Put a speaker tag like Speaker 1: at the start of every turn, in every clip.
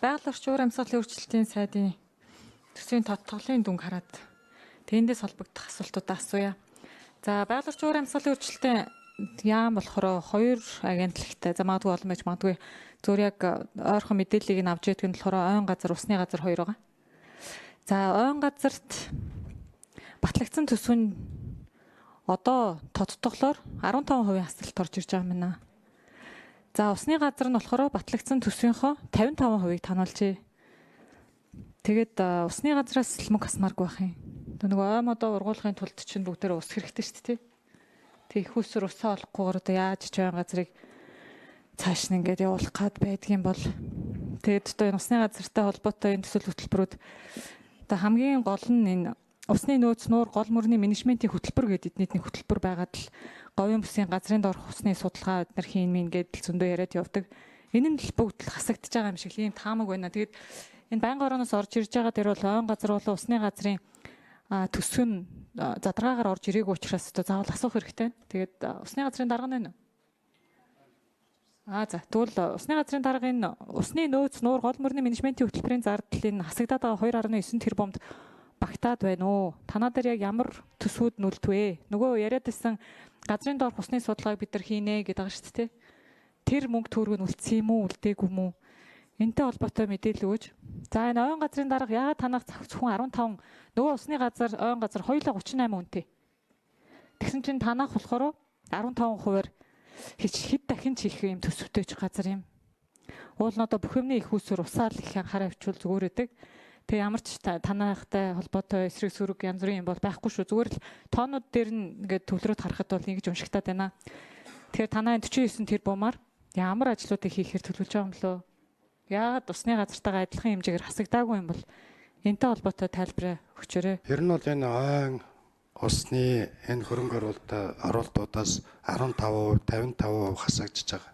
Speaker 1: Байгаль орчин уур амьсгалын өөрчлөлтийн сайдын төсвийн тодтголын дүнг хараад тэндээс холбогдох асуултуудаа асууя. За, байгаль орчин уур амьсгалын өөрчлөлтийн яам болохоор хоёр агентлагтай, за магадгүй олон байж магадгүй, зөв яг ойрхон мэдээллийг нь авч ядг нь болохоор ойн газар, усны газар хоёр байгаа. За, ойн газарт батлагдсан төсөв нь одоо тодтголоор 15% хасалт орж ирж байгаа юм байна. За, усны газар нь болохоор батлагдсан төсвийнхөө 55%-ийг тануулжээ. Тэгээд усны газраас л мөнгө хасмааргүй байх юм. Нөгөө ой модоо ургуулахын тулд чинь бүгдээрээ ус хэрэгтэй шүү дээ. Тэг их усэр усаа олохгүйгээр одоо яаж ч ойн газрыг цааш нь ингээд явуулах гад байдгийн бол. Тэгээд одоо энэ усны газартай холбоотой энэ төсөл хөтөлбөрүүд одоо хамгийн гол нь энэ усны нөөц нуур гол мөрний менежментийн хөтөлбөр гэдэг эдний нэг хөтөлбөр байгаад л говийн бүсийн газрын доорх усны судалгаа эднэр хийн мин гэдэл зөндөө яриад явдаг. Энэ нь л бүгд л хасагдж байгаа юм шиг л ийм таамаг байна. Тэгээд энэ байнгын орооноос орж ирж байгаа дээр бол ойн газар болон усны газрын төсөв нь задаргаагаар орж ирээгүй учраас одоо заавал асуух хэрэгтэй. Тэгээд усны газрын дарга нь байна уу? За, тэгвэл усны газрын дарга энэ усны нөөц нуур гол мөрний менежментийн хөтөлбөрийн зардал энэ хасагдаад байгаа 2.9 тэрбумд багтаад байна уу? Танаа дээр яг ямар төсвүүд нүлтвэ? Нөгөө яриад байсан газрын доорх усны судалгааг бид нар хийнэ гэдэг байгаа шүү дээ. Тэр мөнгө төгрөг нь үлдсэн юм уу, үлдээгүй юм уу? Энтэй холбоотой мэдээлэл өгөөч. За, энэ ойн газрын дарга яагаад танах зөвхөн 15, нөгөө усны газар ойн газар хоёулаа 38 үнэтэй. Тэгсэн чинь танах болохоор 15%-аар хэд дахин ч их юм төсөвтэй ч газар юм. Уул нь одоо бүх юмны их усүр усаал их анхаарал авчвал зүгээр өгдөг. Тэгээ ямар ч танайхтай холбоотой эсрэг сөрөг янз бүрийн юм бол байхгүй шүү. Зүгээр л тоонууд дээр нь ингээд төвлөрөөд харахад бол ингэж уншигтаад байна. Тэгэхээр танай 49 тэрбумаар ямар ажлуудыг хийхээр төлөвлөж байгаа юм лөө? Яагаад усны газартайгаа адилхан хэмжээгээр хасагдаагүй юм бол энэтэй холбоотой тайлбараа өгчөөрэй.
Speaker 2: Ер нь бол энэ ойн усны энэ хөрөнгө оруулалтуудаас 15%, 55% хасагдж байгаа.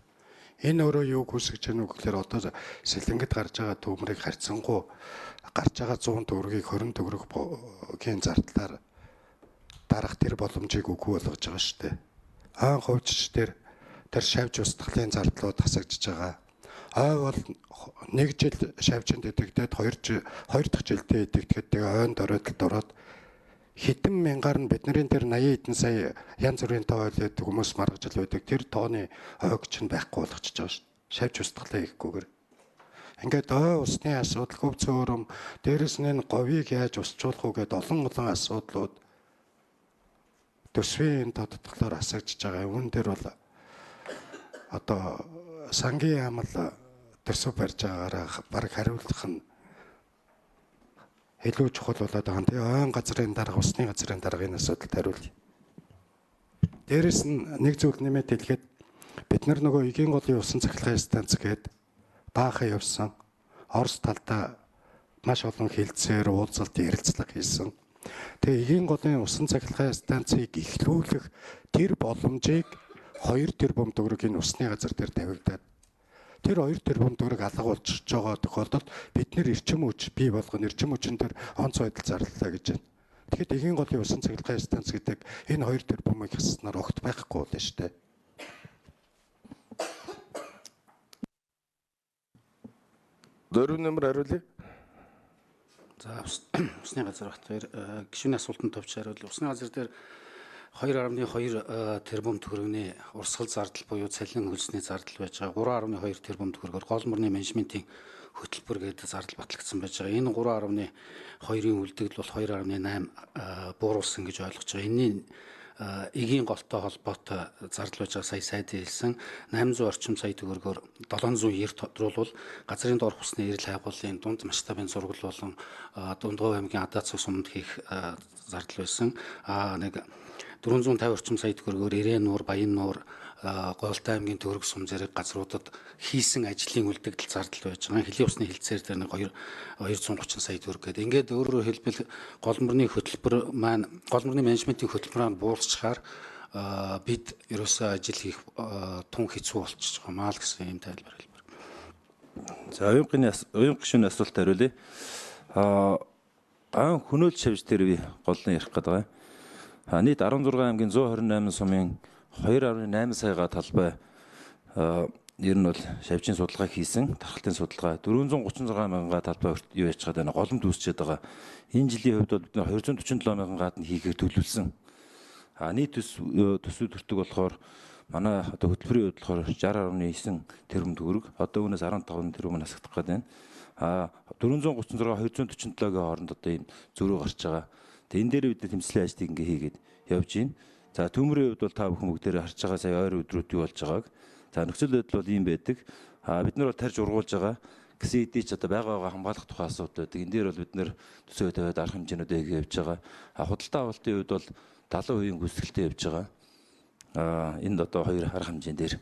Speaker 2: Энэ өөрөө юу үүсгэж байгаа вэ гэхээр одоо сэлэнгэд гарч байгаа төмрийг харьцангуй гарч байгаа 100 төгрөгийг 20 төгрөгийн зардлаар дарах тэр боломжийг үгүй болгож байгаа шүү дээ. Ойн хувьчч дээр тэр шавж устгалын зардлууд хасагдж байгаа. Ой бол нэг жил шавжинд идэгдээд хоёр дахь жилдээ идэгдэхэд тэгээ ойнд оройтолд ороод хэдэн мянгаар нь бидний тэр 80 хэдэн сая янз бүрийн тоо ойлоод хүмүүс маргажл байдаг. Тэр тооны ойг чинь байхгүй болгочихж байгаа шүү дээ. Шавж устгалаа хийхгүйгээр. Ингээд ой усны асуудал, хөв цөөрөм, дээрэс нь энэ говийг яаж усчуулах уу гэдээ олон олон асуудлууд төсвийн тодтолоор асагдж байгаа. Үүн дээр бол одоо сангийн яам л төсөв барьж байгаагаараа баг хариулах нь илүү чухал болоод байгаа. Тэгээ ойн газрын дарга, усны газрын даргын асуудалд хариулъя. Дээрэс нь нэг зүйл нэмээд хэлэхэд бид нар нөгөө эгийн голын усан цахилгаан станц гээд баахан явсан. Орос талдаа маш олон хилцээр уулзалт ярилцлага хийсэн. Тэгээ эгийн голын усан цахилгаан станцыг эхлүүлэх тэр боломжийг 2 тэрбум төгрөгийн усны газар дээр тавигдаад тэр 2 тэрбум төгрөг алга болчихж байгаа тохиолдолд бид нэр эрчим хүч бий болгоно, эрчим хүчин дээр онц байдал зарлалаа гэж байна. Тэгэхэд эгийн голын усан цахилгаан станц гэдэг энэ 2 тэрбумыг хасснаар огт байхгүй болно шүү дээ.
Speaker 3: Дөрөв нэмэр хариулъя.
Speaker 4: За, усны газар Батбаяр гишүүний асуултанд товч хариулъя. Усны газар дээр 2.2 тэрбум төгрөгийн урсгал зардал буюу цалин хөлсний зардал байж байгаа. 3.2 тэрбум төгрөгөөр гол мөрний менежментийн хөтөлбөр гэдэг зардал батлагдсан байж байгаа. Энэ 3.2-ын үлдэгдэл бол 2.8 бууруулсан гэж ойлгож байгаа. Энийн эгийн голтой холбоотой зардал байж байгаа. Сая сайд хэлсэн 800 орчим сая төгрөгөөр 790 тодруулбал газрын доорх усны эрэл хайгуулын дунд масштабын зургал болон Дундгов аймгийн Адаацог суманд хийх зардал байсан. Нэг 450 орчим сая төгрөгөөр Ирээн нуур, Баян нуур, Гоолтай аймгийн Төгрөг сум зэрэг газруудад хийсэн ажлын үлдэгдэл зардал байж байгаа. Хөлийн усны хилцээр дээр нэг 230 сая төгрөг гэдэг. Ингээд өөрөөр хэлбэл гол мөрний хөтөлбөр маань, гол мөрний менежментийн хөтөлбөр маань буулцчихаар бид ерөөсөө ажил хийх тун хэцүү болчихж байгаа маа л гэсэн ийм тайлбар хэлбэр.
Speaker 5: За, уянга гишүүний асуулт хариулъя. Ан хөнөөл шавж дээр би гол нь ярих гэдэг байгаа. Нийт 16 аймгийн 128 сумын 2.8 саяга талбай Ер нь бол шавжийн судалгаа хийсэн, тархалтын судалгаа 436 мянган га талбай юу яаж байгаа даа голомт үүсчээд байгаа. Энэ жилийн хувьд бол бид 247 мянган гадна хийхээр төлөвлөсөн. А нийт төсөв төртөг болохоор манай одоо хөтөлбөрийн хувьд болохоор 60.9 тэрбум төгрөг. Одоо үүнээс 15 тэрбум насагдах гээд байна. А 436 247-гийн хооронд одоо ийм зөрүү гарч байгаа. Тэгээ энэ дээр бид тэмцлийн ажлыг ингээ хийгээд явж байна. За төмрийн хувьд бол та бүхэн бүгдээрээ харж байгаа сая ойр өдрүүд юу болж байгааг. За нөхцөл байдал бол ийм байдаг. А бид нар бол тарж ургуулж байгаа. Гэсэн хэдий ч одоо байгаа хамгаалах тухай асуудал байдаг. Энэ дээр бол бид нэр төсөө тавиад арга хэмжээнүүдээ хийгээ явж байгаа. А худалдаа авалтын хувьд бол 70% гүйцэтгэлтэй явж байгаа. А энд одоо хоёр арга хэмжээн дээр